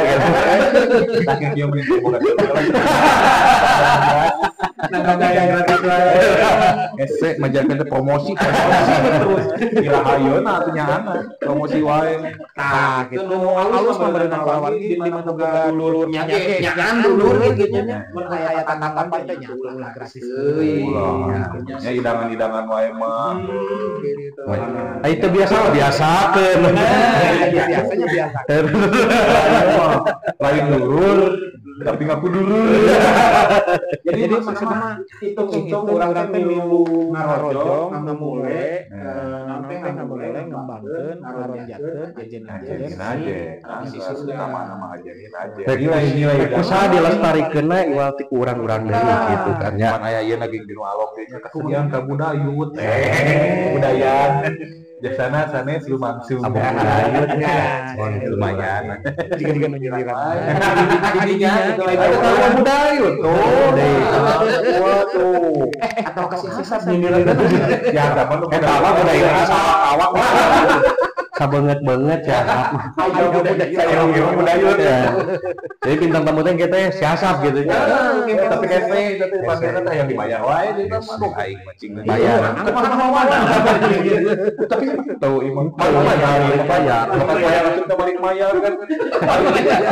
Saking dia mending boga. Nah, yang gratis wae. Ese majarkeun teh promosi terus. Kira hayeuna atuh nyaana promosi wae. Tah kitu nu alus mah beunang wargi di mana boga dulur nya ge nyaan dulur gitu nya. Mun aya tanggapan teh nya ulah gratis euy. Ya hidangan-hidangan wae mah. Gitu. Ah itu biasa biasakeun. Biasanya biasa. Lain dulur tapi ngaku dulur. Jadi maksudnya mah hitung-hitung urang teh milu ngarojong ngamule naon teh ngamule ngembangkeun ngaronjakeun ajen-ajen. Ajen utama nama ajenin aja. Nilai-nilai usaha dilestarikeunna iwal ti ku urang-urang deui gitu kan nya. Pan aya ieu lagi dinu alok teh nya kesenian ka budayut. Budayaan. Jasana sanes lumangsung. Lumayan. Jika-jika nu nyindiran. Adinya itu lain budayut tuh. Tuh. Atau kasih sisa nyindiran. Ya eta mah eta mah budayut awak. Sabeungeut-beungeut ya. Ayo budayut ya. Jadi bintang tamu teh kita siasap gitu nya. Tapi kese tapi pamerna teh yang dibayar wae di mah aduh aing macing bayar. Tapi tahu imam bayar. Bukan bayar langsung ke balik bayar kan.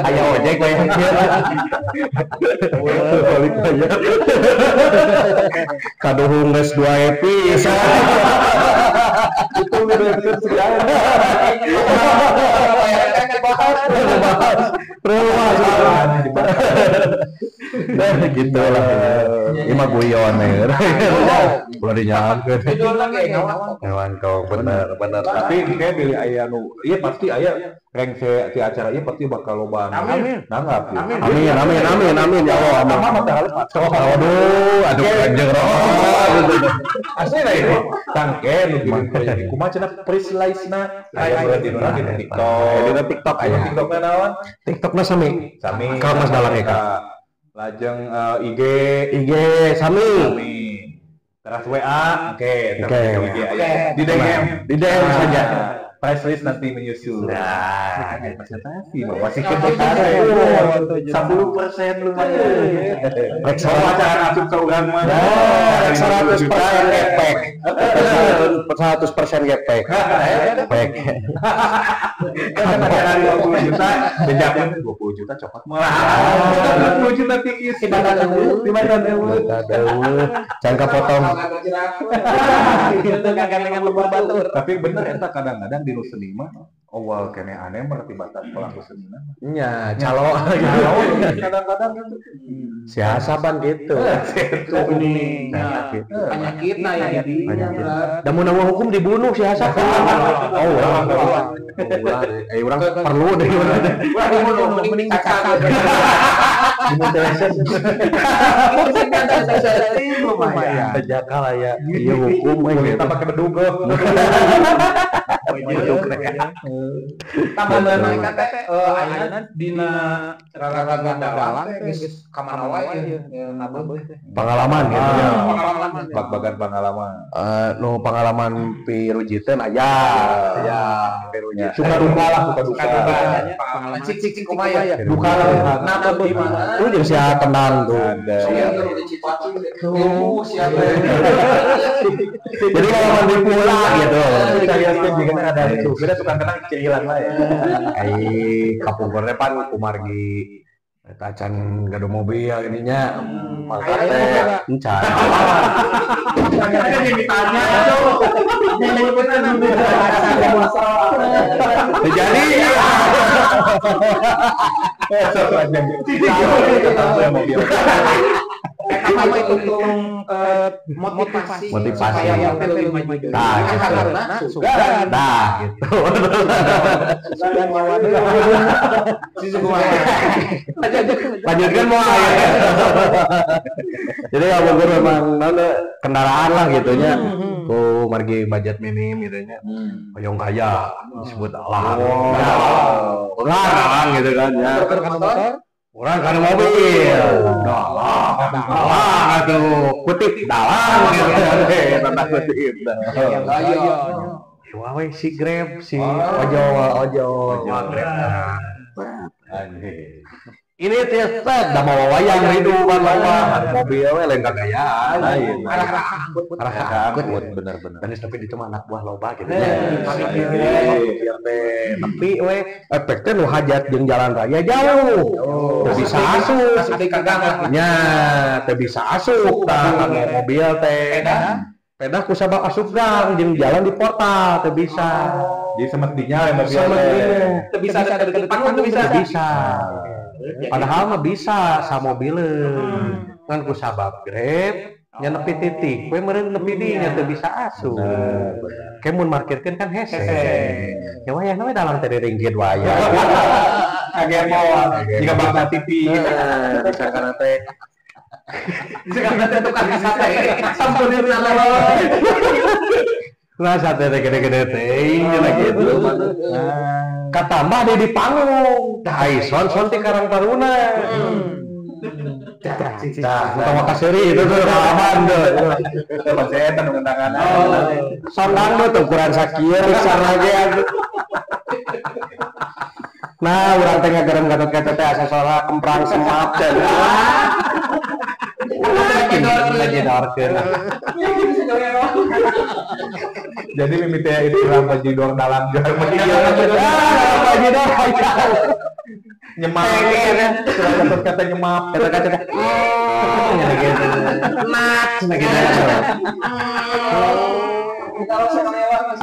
Aya ojek bayar. Balik bayar. Kaduhung geus 2 episode. Itu udah episode sekian. Dibahas. Terus. Nah, gitu lah. Ieu mah guyon we. Ulah dinyangkeun. Ngawangkong bener bener. Tapi kayak bilih aya nu ieu pasti aya rengse ti acara ieu pasti bakal loba nanggap. Amin amin amin amin ya Allah. Sama mah teh halus. Aduh, aduh kanjeng roh. Asli lah ini. Tangke nu kirim kumaha cenah pre-slice-na aya berarti nu di TikTok. Di TikTok aya. TikTokna naon? TikTokna sami. Sami. Ka Mas Dalang Eka. Lajeng IG IG sami. Terus WA, oke, terus IG aya. Di DM, di DM saja. Price list nanti menyusul. Nah, presentasi masih kita 10% lumayan. Rek acara asup ke urang mah. 100% gepek. 100% gepek. Gepek. Kan acara 20 juta, bejakeun 20 juta cokot mah. 20 juta tiis. 5.000. Jangan kepotong. Itu gandengan lembur batur. Tapi bener eta kadang-kadang di seni mah awal kene aneh berarti batas pelaku seni mah. Nya, calo kadang-kadang gitu. Siasaban gitu. Ini penyakitna ya di. Da mun hukum dibunuh si Hasab. Oh, ulah. Urang perlu deh. Urang dibunuh mending dicakar. Lumayan. Terjaga lah ya. Iya hukum kita pakai bedug. Tambah mereka teh ayeuna dina raraga dalang teh geus ka mana wae nabeuh teh. Pengalaman gitu ya. Pengalaman. Bag-bagan pengalaman. Nu pengalaman pirujiteun aya. Ya, pirujiteun. Suka duka lah, suka duka. Pengalaman cik-cik kumaha ya. Duka lah. Nabeuh di mana? Tuh jeung sia tenang tuh. Jadi kalau mandi pula gitu. Juga ada itu. Beda tukang kenang cicilan lah ya. Ai kapungkurna pan kumargi eta can gaduh mobil ininya mangkat teh encan. Kan yang ditanya tuh. Jadi Eta mah itu motivasi supaya yang lebih maju. Nah, gitu. Sugan. Nah, gitu. Sugan mawa deui. Si sugan. Lanjutkan mau ya. Jadi kapungkur memang kendaraan lah gitunya. Ku margi budget minim gitunya. Hoyong kaya disebut alang. Orang gitu kan ya. Orang karena mobil, dalang, dalang atau kutip dalang gitu kan, tanda kutip. Wah, si Grab, si ojol, Grab. Ini teh da mawa wayang ridu kan loba, mobil we lain kagayaan. Arah angkut bener-bener. Dan tapi itu mah anak buah loba gitu nya. Biar teh nepi we efek teh nu hajat jeung jalan raya jauh. Teu bisa asup nya, teu bisa asup tah mobil teh. Pedah ku sabab asup gang jeung jalan di portal teu bisa. Jadi semestinya mobil teh teu bisa deket panggung teu bisa. Teu bisa. Padahal mah bisa sa mobileun. Ngan ku sabab Grab nya nepi titik, we meureun nepi di nya teu bisa asup. Ke mun markirkeun kan hese. Nya wayahna we dalang teh ringgit wayah. Agemo jika bangsa TV. Bisa kana teh. Bisa kana teh tukang sate. Sampun Nah, sate teh gede-gede teh cenah kitu. Katambah dia di panggung. Tah son son ti Karang Taruna. Tah, utama kaseri itu tuh pengalaman tuh. Masih eta nu undangan. Sondang tuh ukuran sakieu besar lagi atuh. Nah, urang teh ngagerem Gatot-Kaca teh asa sora kemprang semap cenah. Bajidorkeun. Jadi mimiti istilah bajidor dalam bajidor nyemap. Kata nyemap, kata-kata. Gitu. Mat gitu.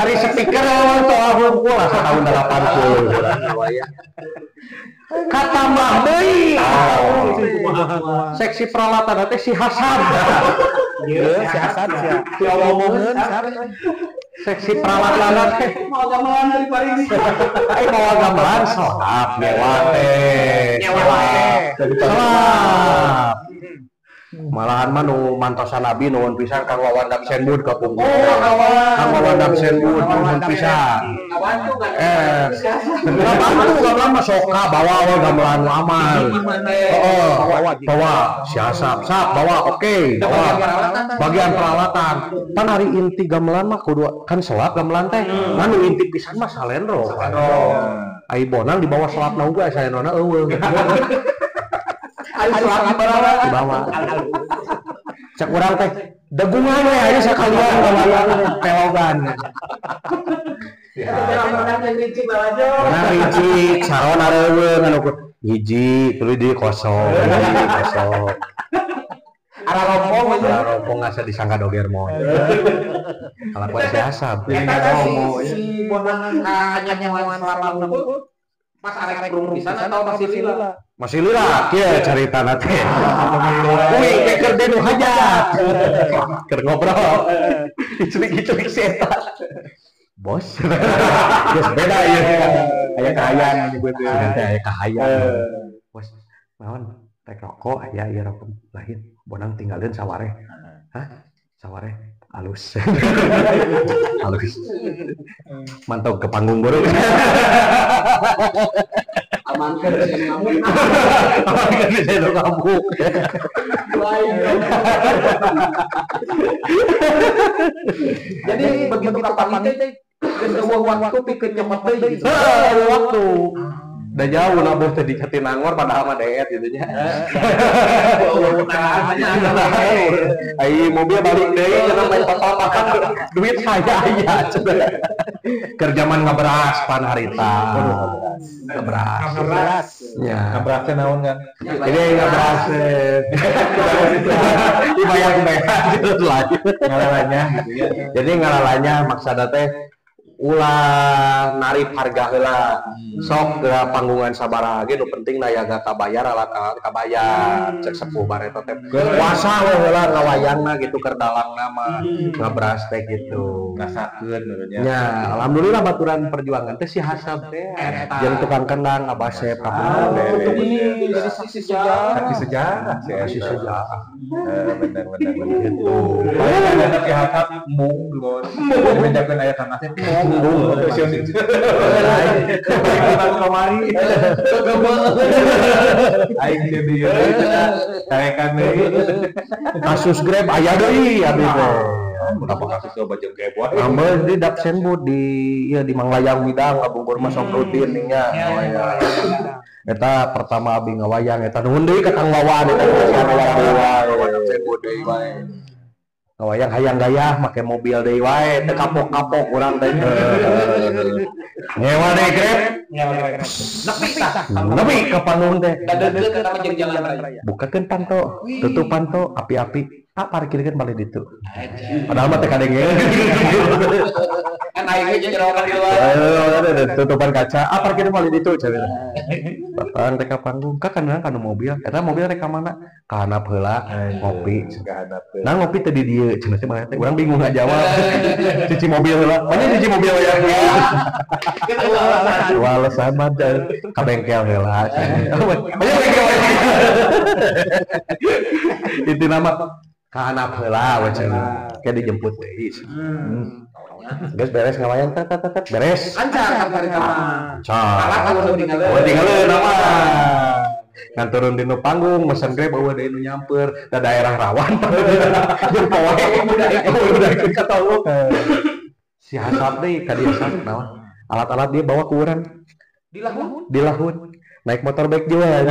Ari speaker awal soal hungkul lah tahun 80. Katambah deui. Seksi peralatan teh si Hasan. Ieu si Hasan sia. Si omongeun seksi peralatan teh mau gamelan dari Paris. Mau gamelan selap nyewa teh. Selap. Malahan mah nu mantosan abi nuhun pisan Kang Wawan Dapsenbud ka pungkur. Kang Wawan Dapsenbud nuhun pisan. Ngabantu gamelan mah soka bawa we gamelan nu aman. Heeh, bawa si Asap, sap bawa oke, bawa bagian peralatan. Pan hari inti gamelan mah kudu kan selap gamelan teh. Ngan nu inti pisan mah salendro. Ai bonang dibawa selapna uga salendrona eueuh. Ari selap di bawah. Cek urang teh degungan we aya sakalian gamelan pelogan. Nah ricik sarona reueung anu hiji tuluy di kosong, hiji kosong. Ara rompong aja. Ara rompong asa disangka doger moe. Kalakuan si Asap. Eta si bonang kanyanyawan selap pas arek rung pisan atau masih lila? Masih lila, kieu caritana teh. Uing teh keur denu hajat. Keur ngobrol. Diculik-culik si eta. Bos. Geus beda ieu. Aya kahayang nyebut teh aya kahayang. Bos, naon rek rokok aya ieu rokok lain. Bonang tinggalin sawareh. Hah? Sawareh alus. Alus. Mantau ke panggung baru. Amankan bisa ngamuk. Amankan bisa ngamuk. Jadi begitu kapan teh geus eueuh waktu pikeun nyemot deui gitu. Heeh, waktu. Udah jauh lah bos teh di Jatinangor padahal mah deet gitu nya. Ai mobil balik deui cenah main papa duit saya aya cenah. Keur jaman ngaberas pan harita. Ngaberas. Ngaberas. Nya. Ngaberas teh naon kan? Ini ngaberas. Dibayar bayar lagi. Ngalalanya gitu ya. Jadi ngalalanya maksudna teh ulah narif harga heula. Sok geura panggungan sabaraha ge nu penting nayaga kabayar alat-alat kabayar. Cek sepuh bareto teh. Puasa we heula ngawayangna gitu keur dalangna mah ngabras teh gitu. Rasakeun menurutnya. Nya, alhamdulillah baturan perjuangan teh si Hasab teh. Jeung tukang kendang Abasep kampung teh. Ini jadi saksi sejarah. Saksi sejarah, saksi sejarah. Bener bener bener gitu. Paling ada si Hasab mung bos. Dibedakeun aya Kang Asep mung. Kasus Grab aya deui abi teh. Kenapa kasus coba jeung Grab wae? Ambeus di Dapsenbud di ieu di Manglayang Widang kabungkur mah sok rutin nya. Eta pertama abi ngawayang eta nuhun deui ka Kang Wawan eta Wawan Dapsenbud deui wae. Ngawayang hayang gayah make mobil deui wae teu kapok-kapok urang teh. Nyewa deui Grab. Nepi tah. Nepi ka panggung teh. Dadeukeun eta mah jeung jalan raya. Bukakeun panto, tutup panto, api-api. Ah parkirkeun balik ditu. Padahal mah teh kadenge. Kan aing ge jerokan di luar. Tutupan kaca, ah parkirkeun balik ditu cenah. Datang teh ka panggung, ka kana kana mobil. Eta mobil rek ka mana? Ka handap heula ngopi. Nah ngopi teh di dieu cenah teh maneh teh urang bingung ngajawab. Cuci mobil heula. Mana cuci mobil ya? Wah, alasan mah ka bengkel heula. Mana bengkel. Itu nama ka handap heula we cenah. Kayak dijemput deui. Geus beres ngawayang tet tet tet beres. Lancar kan hari mah. Lancar. Oh tinggalin nama. Ngan turun di nu panggung mesen Grab eueuh deui nu nyamper da daerah rawan. Jeung poe udah ka tahu. Si Hasab deui ka dieu sap naon. Alat-alat dia bawa ke urang. Di lahun. Di lahun. Naik motor bike juga.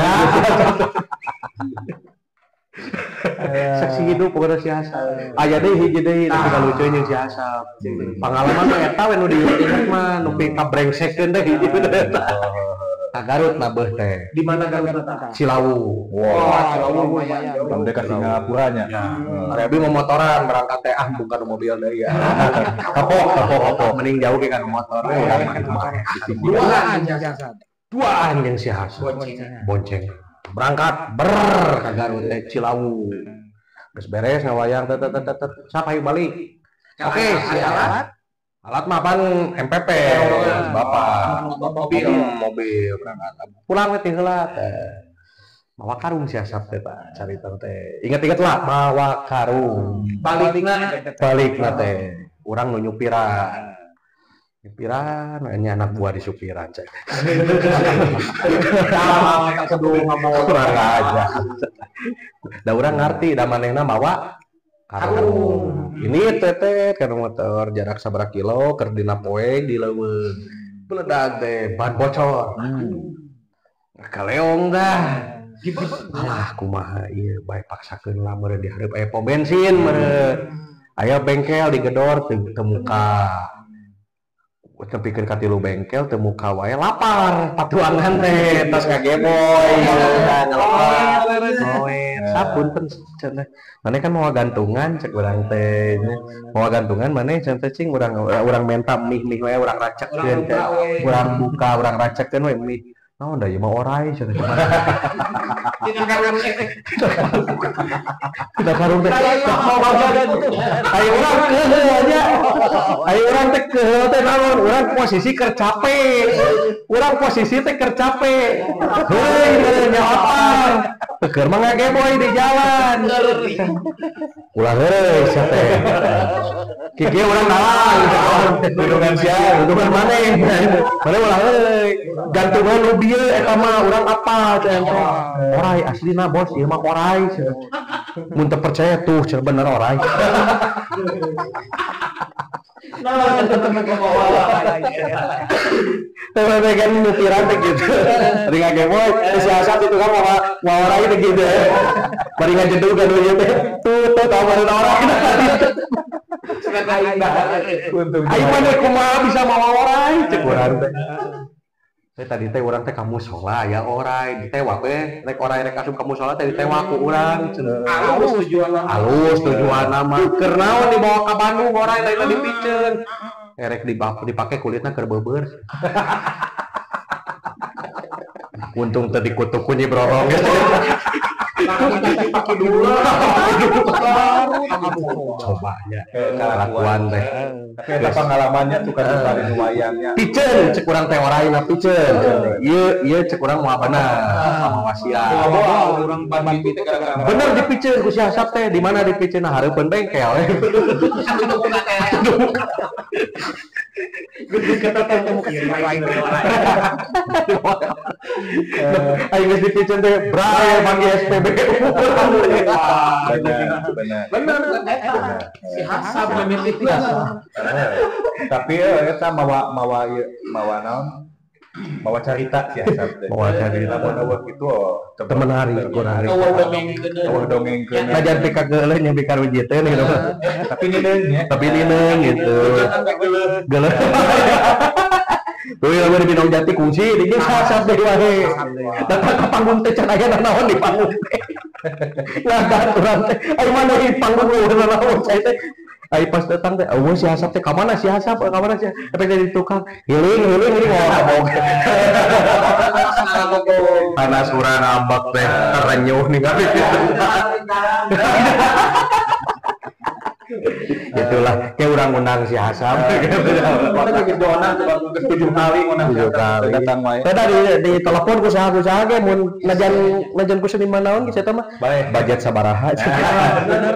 Saksi hidup pokoknya si Hasab. Aya deui hiji deui nu lucu jeung si Hasab. Pengalaman mah eta we nu diinget mah nu kabrengsekeun teh hiji eta. Ka Garut nabeuh teh. Di mana Garut teh? Cilawu. Wah, Cilawu lumayan jauh. Sampai ka Singapura nya. Ari abi mau motoran berangkat teh ah bukan mobil deui ya. Kapok kapok kapok mending jauh ge kan motor. Duaan si Hasab. Duaan jeung si Hasan. Bonceng. Berangkat ber ka Garut teh Cilawu. Geus beres ngawayang tet tet tet sapa hayu balik. Oke, si alat. Alat mah pan MPP, bapak. Mobil berangkat. Pulang we ti heula teh. Mawa karung si Asap teh tah carita teh. Ingat-ingat lah mawa karung. Balikna teh. Urang nu nyupiran. Nyupiran, nya anak buah di supiran cek. Kurang aja. Da urang ngarti da manehna mawa karung. Ini teteh kana motor jarak sabaraha kilo keur dina poe di leuweung. Beledag teh ban bocor. Kaleong dah. Alah kumaha ieu bae paksakeun lah meureun di hareup aya pom bensin meureun. Aya bengkel digedor teu muka. Tepikeun ka tilu bengkel teu muka wae lapar patuangan teh tos kageboy ngelepar. Sapunten cenah. Maneh kan mawa gantungan cek urang teh. Mawa gantungan maneh cenah teh cing urang menta mih-mih wae urang racekkeun teh. Urang buka urang racekkeun we mih. Naon da ieu mah orai cenah cuman. Tidak karung teh. Ayo urang keuheuh aja. Ayo urang teh keuheuh teh naon? Urang posisi keur capek. Urang posisi teh keur capek. Heuy nya lapar. Keur mah ngageboy di jalan. Ulah heureuy sia teh. Kieu urang dalang. Dudungan sia, dudungan maneh. Maneh ulah heureuy. Gantungan nu bieu eta mah urang apa cenah teh. Orai aslina bos, ieu mah orai cenah. Mun teu percaya tuh cenah bener orai. Teh kan nyupiran teh gitu. Bari ngageboy, si Asap itu kan mawa orai teh gitu. Bari ngajedug kan ieu teh. Tuh tuh tawaran orai. Aing maneh kumaha bisa mawa orai cek urang teh. Teh tadi teh urang teh ka mushola ya orai ditewak we rek orai rek asup ka mushola teh ditewak ku urang cenah. Alus tujuanna. Alus tujuanna mah keur naon dibawa ka Bandung orai lain dipiceun. Erek dipake kulitna keur beubeur. Untung teh dikutuk ku Nyi Brorong. Dipake dulu. Cobanya kelakuan teh. Tapi eta pengalamannya tuh kan paling wayangnya. Piceun cek urang teh oraina piceun. Ieu ieu cek urang moal bener sama wasiat. Urang ban teh gara-gara. Bener dipiceun ku si Asap teh di mana dipiceun hareupeun bengkel. Ayo geus dipiceun teh bray panggil SPBU. Bener. Bener si Hasab memilih biasa. Tapi eta mawa mawa mawa naon? Mawa carita si Hasab teh. Mawa carita lamun eueuh kitu temen hari kurang hari. Eueuh dongengkeun. Najan pika geuleuh nya pika rujiteun gitu. Tapi nineung nya. Tapi nineung gitu. Geuleuh. Tuh lamun di Binong Jati kungsi di geus Hasab deui wae. Datang ka panggung teh can aya nanaon di panggung teh. Ngadat urang teh. Aya mana di panggung eueuh nanaon cai teh. Ai pas datang teh, eueuh si Hasab teh ka mana si Hasab? Ka mana si? Efek dari tukang. Hiling hiling hiling ngomong. Panas urang ambak teh terenyuh nih kan. Itulah kayak urang undang si Hasab. Kita geus doana geus 7 kali undang datang wae. Teh di telepon ku saha ge mun najan ku seniman naon geus eta mah. Budget sabaraha. Bener.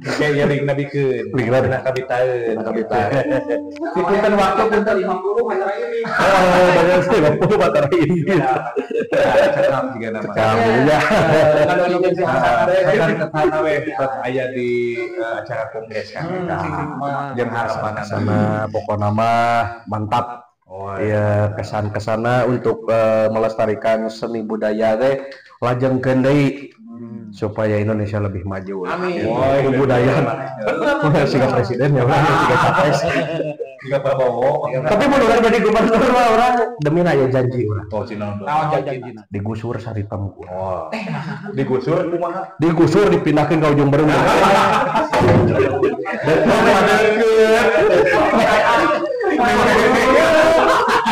Kayak ya lingna bikeun. Lingna kabitaeun. Kabitaeun. Si punten waktu punten 50 batara ini. Oh, budget 50 batara ini. Cekap juga nama. Cekap ya. Kalau di si Hasab teh kan we aya di acara kongres kan. Jeung harapan sama pokokna mah mantap. Oh, iya, kesan-kesana untuk melestarikan seni budaya teh lajengkeun deui supaya Indonesia lebih maju. Amin. Gitu. Budaya. Siga presiden ya, siga capres. Siga Prabowo. Tapi mun urang jadi gubernur mah urang demi aya janji urang. Oh, cina. Naon janjina? Digusur saritem ku. Oh. Digusur kumaha? Digusur dipindahkeun ka Ujung Berung.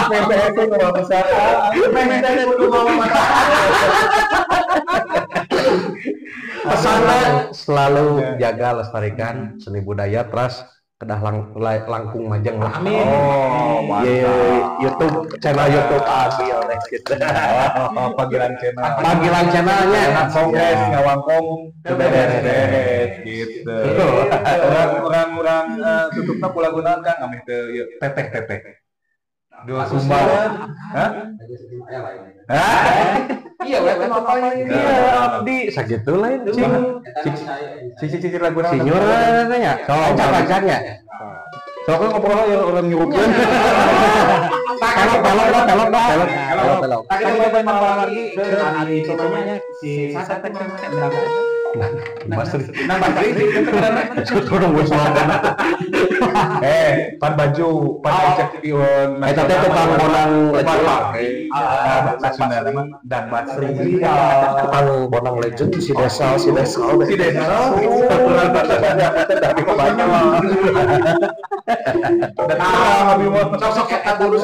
PPS ngomong wisata. Meh kudu ngomong Pesannya selalu jaga lestarikan seni budaya terus kedah langkung majeng lah. Amin. Oh, mantap. YouTube channel YouTube Agil gitu. Panggilan channel. Panggilan channelnya Kongres ngawangkong beres gitu. Orang-orang tutupna pula gunakan Kang ameh teu ieu teteh-teteh. Dua sumber. Hah? Iya, we teh apa Iya, abdi sakitu lain cing. Cing lagu naon? Sinyur nya. Kaca-kacanya. Sok ngobrol ya orang nyurupkeun. Pelok pelok pelok pelok pelok. Tadi kita malam lagi hari itu namanya si Sasa teh Nah, Basri. Nah, Basri pan baju, pan cek pion. Eta teh tukang bonang legend. Nasional mah dan Basri. Tukang bonang legend si Desal, si Desal. Si Desal. Tapi kok banyak. Dan abi mah sok-sok eta guru.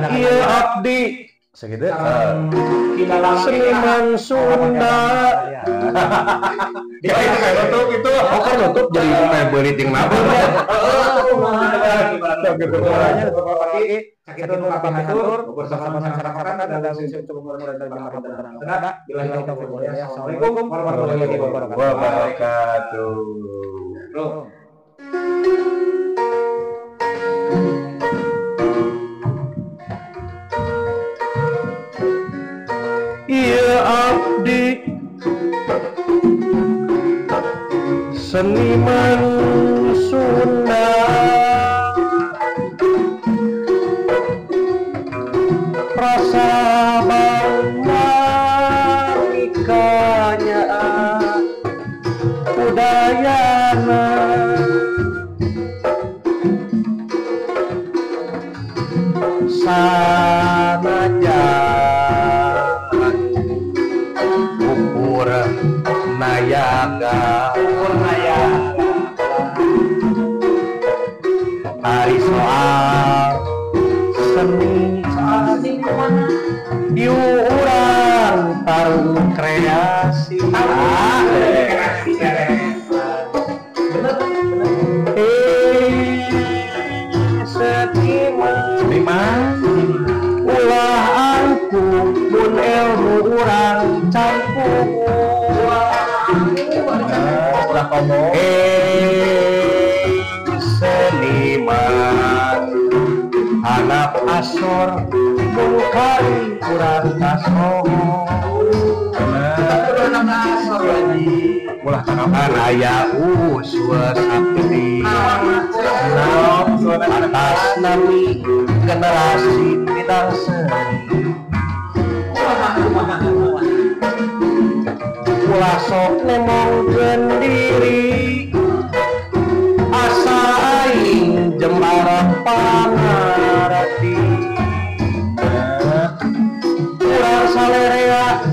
Iya abdi. Segitu seniman Sunda. Ya itu kayak nutup itu. Oh kan nutup jadi kayak beli ting napa. Assalamualaikum warahmatullahi wabarakatuh. Iya abdi seniman Sunda rasa bangga nikahnya budayana sanajan ukur nayaga hari soal seni diurang tarung kreasi seniman ulah angku mun ilmu urang campur seniman anak asor mungkari kurang kasohor ulah tangkapan raya usul sakti atas nami generasi bidang seni ulah sok nemongkeun diri asa aing jemara pangarti urang salerea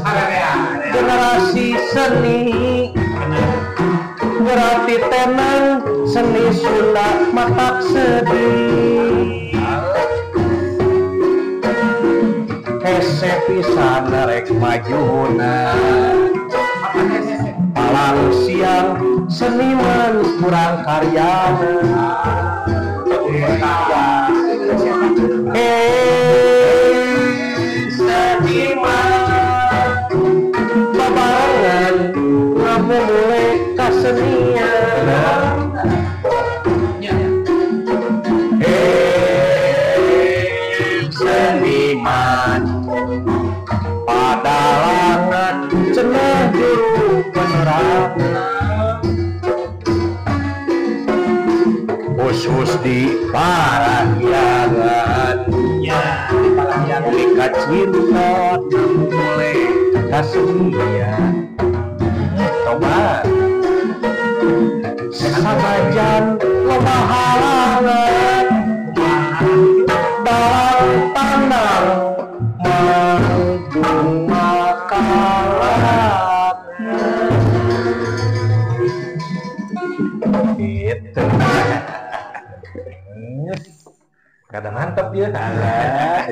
generasi seni berarti tenang seni Sunda matak sedih hese pisan rek majuna palang siang seniman kurang karyana seniman babarengan ngamumule kasenian seniman padalangan cenah juru penerangan khusus di parahyangan lika cinta mulai kasenian tobat sanajan loba halangan dalam tanang manggung makalat gitu. Kada mantap ya. Alah.